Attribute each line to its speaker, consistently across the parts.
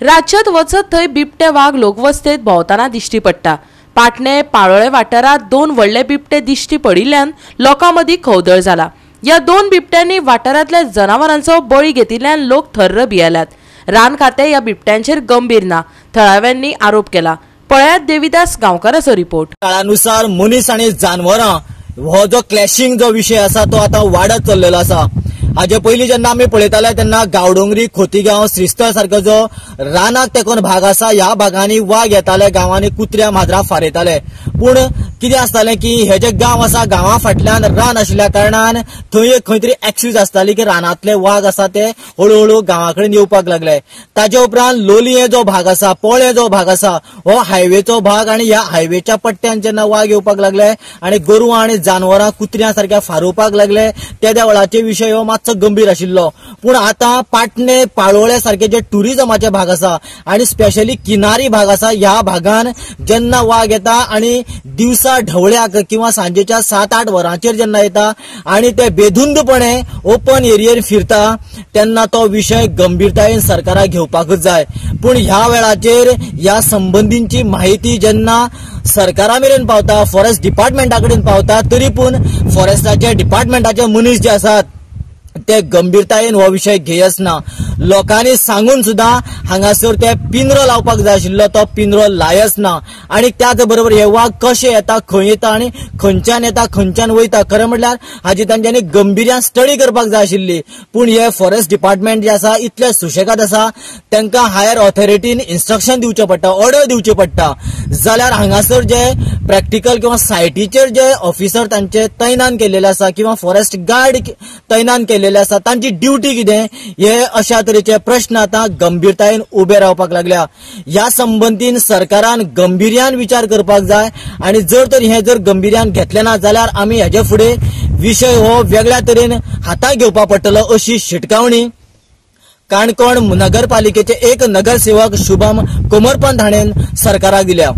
Speaker 1: राज्यात वचत थंय बिबटे वाग लोकवस्तेत भोंवतना दिश्टी पडटा. पाटणे पाळोळे वाठारांत दोन व्हडले बिबटे दिश्टी पडिल्ल्यान लोकां मदीं खवदळ जाला. ह्या दोन बिबट्यांनी वाठारांतल्या जनावरांचो बळी घेतिल्ल्यान लोक थर्र भियेल्यात. रान खातें ह्या बिबट्यांचेर गंभीर ना, थळाव्यांनी आरोप केला. पळयात देविदास गांवकाराचो रिपोर्ट.
Speaker 2: काळानुसार मनीस आनी जानवरां हो जो क्लॅशिंग जो विशय आसा तो आतां वाडत चल्लेलो आसा. हाजे पयलीं जेन्ना आमी पळयताले तेन्ना गांवडोंगरी, खोतीगांव, श्रीस्थळ सारको जो रानाक तेंकून भाग आसा ह्या भागांनी वाग येताले, गांवांनी कुत्र्या माजरां फारयताले. पूण कितें आसतालें की हे जे गांव आसा गांवा फाटल्यान रान आशिल्ल्या कारणान थंय एक खंय तरी एक्सक्यूज आसताली की रानांतले वाग आसा ते हळूहळू गांवा कडेन येवपाक लागले. ताजे उपरांत लोलयें जो भाग आसा, पोळे जो भाग आसा हो हायवेचो भाग आनी ह्या हायवेच्या पट्ट्यान जेन्ना वाग येवपाक लागले आनी गोरवां आनी जानवरां कुत्र्यां सारक्या फारोवपाक लागले तेद्या वेळाचे विशय हो मातसो गंभीर आशिल्लो. पूण आतां पाटणे पाळोळे सारके जे टुरिजमाचे भाग आसा आनी स्पेशली किनारी भाग आसा ह्या भागान जेन्ना वाग येता आनी दिवसा ढवळ्याक किंवा सांजेच्या 7-8 वरांचेर जेन्ना येता आनी ते बेधुंदपणे ओपन एरियेर फिरता तेन्ना तो विशय गंभीरतायेन सरकाराक घेवपाकूच जाय. पूण ह्या वेळाचेर ह्या संबंदींची माहिती जेन्ना सरकारा मेरेन पावता, फॉरेस्ट डिपार्टमेंटा कडेन पावता, तरी पूण फॉरेस्टाचे डिपार्टमेंटाचे मनीस जे आसात ते गंभीरतायेन हो विशय घेयच ना. लोकांनी सांगून सुद्दां हांगासर ते पिंजरो लावपाक जाय आशिल्लो तो पिंजरो लायच ना. आनी त्याच बरोबर हे वाग कशे येता, खंय येता आनी खंयच्यान येता, खंयच्यान वयता, खरें म्हटल्यार हाजी तांच्यांनी गंभीर्यान स्टडी करपाक जाय आशिल्ली. पूण हे फॉरेस्ट डिपार्टमेंट जे आसा इतले सुशेगाद आसा, तांकां हायर ऑथॉरिटीन इन्स्ट्रक्शन दिवचें पडटा, ऑर्डर दिवची पडटा. जाल्यार हांगासर जे प्रॅक्टिकल किंवा सायटीचेर जे ऑफिसर तांचे तैनान केलेले आसा किंवा फॉरेस्ट गार्ड तैनान केलेले आसा तांची ड्युटी कितें हे अशा तरेचे प्रश्न आतां गंभीरतायेन उबे रावपाक लागल्या. ह्या संबंदीन सरकारान गंभीर्यान विचार करपाक जाय आनी जर तर हें जर गंभीर्यान घेतलें ना जाल्यार आमी हेजे फुडें विशय हो वेगळ्या तरेन हातांत घेवपाक पडटलो अशी शिटकावणी काणकोण नगरपालिकेचे एक नगरसेवक शुभम कोमरपंत हाणें सरकाराक दिल्या.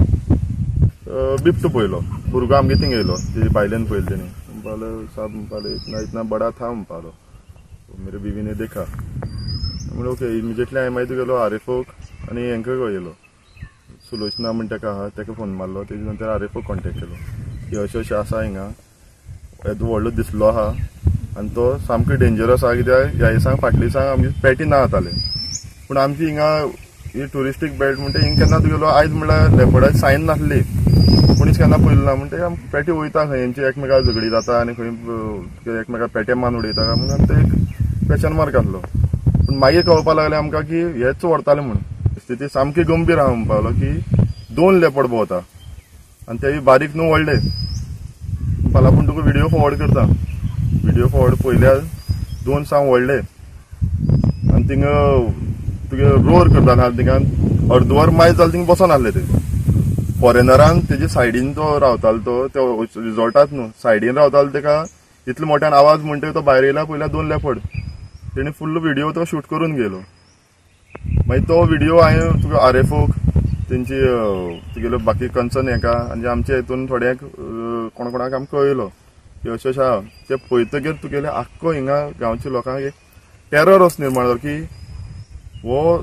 Speaker 3: बिबटो पळयलो, भुरगो आमगे थिंग येयलो, तेजी बायलेन पळयलो तेणी, म्हणपालो साहब, म्हणपालो इतना इतना बडा था, म्हणपालो मेरे बीवी ने देखा. म्हणून ओके इमिजिएटली हांवें मागीर तुगेलो आर एफ ओक आनी हेंका कळयलो, सुलोचना म्हण तेका आहा तेका फोन मारलो. तेजे नंतर आर एफ ओक कॉन्टेक्ट केलो की अशें अशें आसा हिंगा, येदो व्हडलो दिसलो आहा आनी तो सामको डेंजरस आहा, कित्याक ह्या दिसांक फाटल्या दिसांक आमचे पेटी ना जाताले, पूण आमची हिंगा ही ट्युरिस्टीक बेल्ट म्हणटा हिंगा केन्ना तुगेलो आयज म्हणल्यार लेपर्डाची सायन नासली, कोणीच केन्ना पळयलें ना. म्हणटा आमी पेटी वयता खंय, हेंची एकमेकां झगडी जाता आनी खंय एकमेकां पेटे मान उडयता म्हणून ते एक क्वेश्चन मार्क आसलो. पूण मागीर कळपाक लागलें आमकां की हेच व्हरताले म्हूण. स्थिती सामकी गंभीर आहा म्हणपाक लागलो की दोन लेपर्ड भोंवता आनी तेय बारीक न्हू व्हडले. म्हणपाक पूण तुका व्हिडियो फॉरवर्ड करता, व्हिडियो फॉरवर्ड पळयल्यार दोन साम व्हडले आनी थिंगा तुगे रोर करता थिंगा अर्दवर मायज जाल्यार थिंगा बसोन आसले ते फॉरेनरान. तेजे सायडीन तो रावतालो, तो त्या रिजॉर्टात न्हू सायडीन रावतालो, तेका इतले मोठ्यान आवाज म्हणटकीर तो भायर येयला, पळयल्यार दोन लेपर्ड. तेणी फुल्ल व्हिडियो तो शूट करून गेलो. मागीर तो व्हिडियो हांवें तुका आर एफ ओक तेंची तुगेलो बाकी कन्सर्न हेका आनी आमच्या हितून थोड्यांक कोण कोणाक आमकां कळयलो की अशें अशें आहा. ते पळयतकीर तुगेले आख्खो हिंगा गांवच्या लोकांक एक टेरर असो निर्माण जालो की हो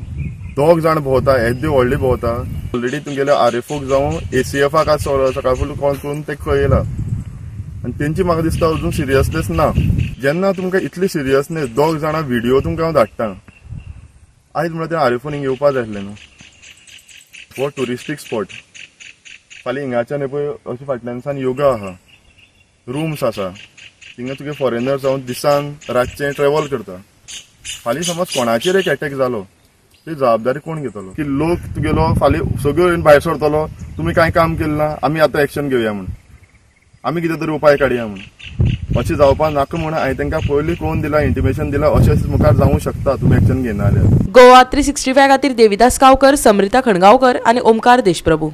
Speaker 3: दोग जाण भोंवता, येदे व्हडले भोंवता. ऑलरेडी तुमगेले आर एफ ओक जावं ए सी एफाक आज सकाळ फुडें कॉल करून ते कळयला आनी तेंची म्हाका दिसता अजून सिरियसनेस ना. जेन्ना तुमकां इतली सिरियसनेस दोग जाणां व्हिडियो तुमकां हांव धाडटा, आयज म्हणल्यार ते आर एफ ओन हिंगा येवपा जाय आसलें न्हू. हो ट्युरिस्टीक स्पॉट, फाल्यां हिंगाच्यान पळय अशें फाटल्यान योगा आहा, रुम्स आसा, थिंगा तुगे फॉरेनर जावन दिसान रातचें ट्रेवल करता. फाल्यां समज कोणाचेर एक एटॅक जालो ती जबाबदारी कोण घेतलो? की लोक तुगेलो फाल्यां सगळ्यो भायर सरतलो, तुमी कांय काम केलें ना, आमी आतां एक्शन घेवया म्हूण, आमी कितें तरी उपाय काडया म्हूण. अशें जावपा नाका म्हूण हांवें तांकां पयलीं कळोवन दिलां, इंटिमेशन दिलां, अशें मुखार जावूंक शकता तुमी एक्शन घेयना जाल्यार.
Speaker 1: गोवा 365 खातीर देविदास गांवकर, समृता खणगांवकर आनी ओमकार देशप्रभू.